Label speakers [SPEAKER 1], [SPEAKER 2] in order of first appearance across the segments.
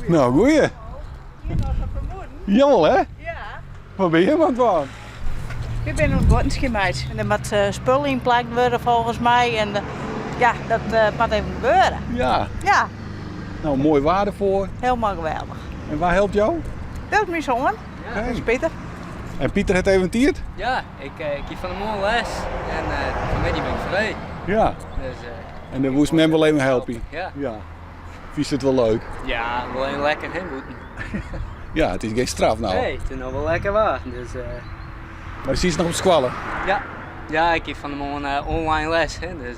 [SPEAKER 1] Nou, goeie. Jawel, hè?
[SPEAKER 2] Ja.
[SPEAKER 1] Wat bin je oan it dwaan?
[SPEAKER 2] Wy binne oan it buorren skjinmeitsjen. En der moat spul ynplakt wurde folgens my. En ja, dat moat even gebeure.
[SPEAKER 1] Ja.
[SPEAKER 2] Ja.
[SPEAKER 1] Nou, moai waar derfoar.
[SPEAKER 2] Helemaal geweldich.
[SPEAKER 1] En wa helpt jo?
[SPEAKER 2] Dat is myn soan. Dat is Pieter.
[SPEAKER 1] En Pieter hat even tiid?
[SPEAKER 3] Ja, ik hie fan 'e moarn les en fanmiddei bin ik frij.
[SPEAKER 1] Ja.
[SPEAKER 3] Dus,
[SPEAKER 1] en dan woest mem wol even helpe?
[SPEAKER 3] Ja.
[SPEAKER 1] Ja. Fynst it wol leuk?
[SPEAKER 3] Ja, wol even lekker hè, bûten.
[SPEAKER 1] Ja, it is gjin straf no.
[SPEAKER 3] Nee, it is no wol lekker waar. Dus,
[SPEAKER 1] Mar sietst noch op skoalle?
[SPEAKER 3] Ja. Ja, ik hie fan 'e moarn online les, hè, dus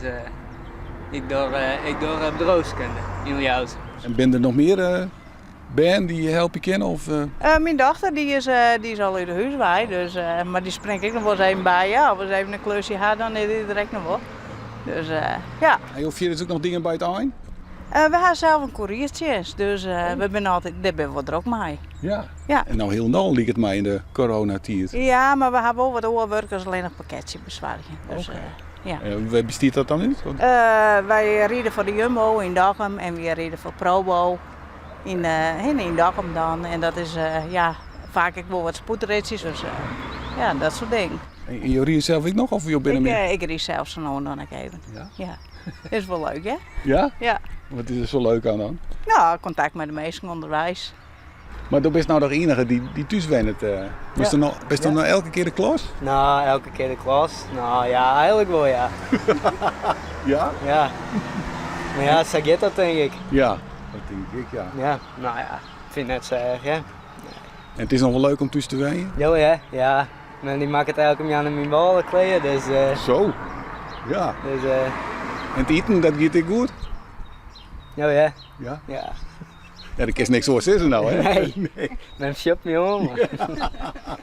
[SPEAKER 3] ik doch, ik doch bedriuwskunde yn Ljouwert.
[SPEAKER 1] En binne der noch mear bern dy't je helpe kinne? Of?
[SPEAKER 2] Myn dochter dy is, dy is al út de hûs wei, dus, mar dy springt ek noch wolris even by. Ja, as we even in klusje ha, dan is dy der ek noch wol. Dus ja.
[SPEAKER 1] En jo fierders ek noch dingen by it ein?
[SPEAKER 2] We ha sels in koerierstsjinst, dus we binne altyd, dêr binne we wol drok mei.
[SPEAKER 1] Ja.
[SPEAKER 2] Ja.
[SPEAKER 1] En no hielendal liket my yn de coronatiid.
[SPEAKER 2] Ja, mar we ha wol wat oar wurk as allinnich pakketsje besoargjen. Dus,
[SPEAKER 1] Oké.
[SPEAKER 2] ja.
[SPEAKER 1] En wêr bestiet dat dan út?
[SPEAKER 2] Wy ride foar de Jumbo yn Dokkum en wy ride foar Probo yn, yn Dokkum dan. En dat is ja, faak ek wol wat spoedritsjes, dus ja, dat soart dingen.
[SPEAKER 1] En jo ride sels ek noch of jo binne mear?
[SPEAKER 2] Ik ryd sels sa no en dan ek even.
[SPEAKER 1] Ja?
[SPEAKER 2] Ja. Is wol leuk, hè?
[SPEAKER 1] Ja?
[SPEAKER 2] Ja.
[SPEAKER 1] Wat is der sa leuk oan dan?
[SPEAKER 2] No, kontakt mei de minsken ûnderweis.
[SPEAKER 1] Mar do bist no de iennige dy't thús wennet. Bist do no, bist do no elke kear de klos?
[SPEAKER 3] No, elke kear de klos? No ja, eigenlik wol ja.
[SPEAKER 1] Ja?
[SPEAKER 3] Ja. Mar ja, sa giet dat tink ik.
[SPEAKER 1] Ja, dat tink ik ja.
[SPEAKER 3] Ja, no ja, ik fyn it net sa erch hè.
[SPEAKER 1] En it is noch wol leuk om thús te wenjen?
[SPEAKER 3] Jo ja, ja. Mem dy makket elke moarn myn bôle klear, dus...
[SPEAKER 1] Zo, ja.
[SPEAKER 3] Dus,
[SPEAKER 1] En it iten, dat giet ek goed?
[SPEAKER 3] Jo ja.
[SPEAKER 1] Ja?
[SPEAKER 3] Ja.
[SPEAKER 1] Ja, dêr kinst niks oars sizze no, hè?
[SPEAKER 3] Nee. Mem sjocht my oan, mar...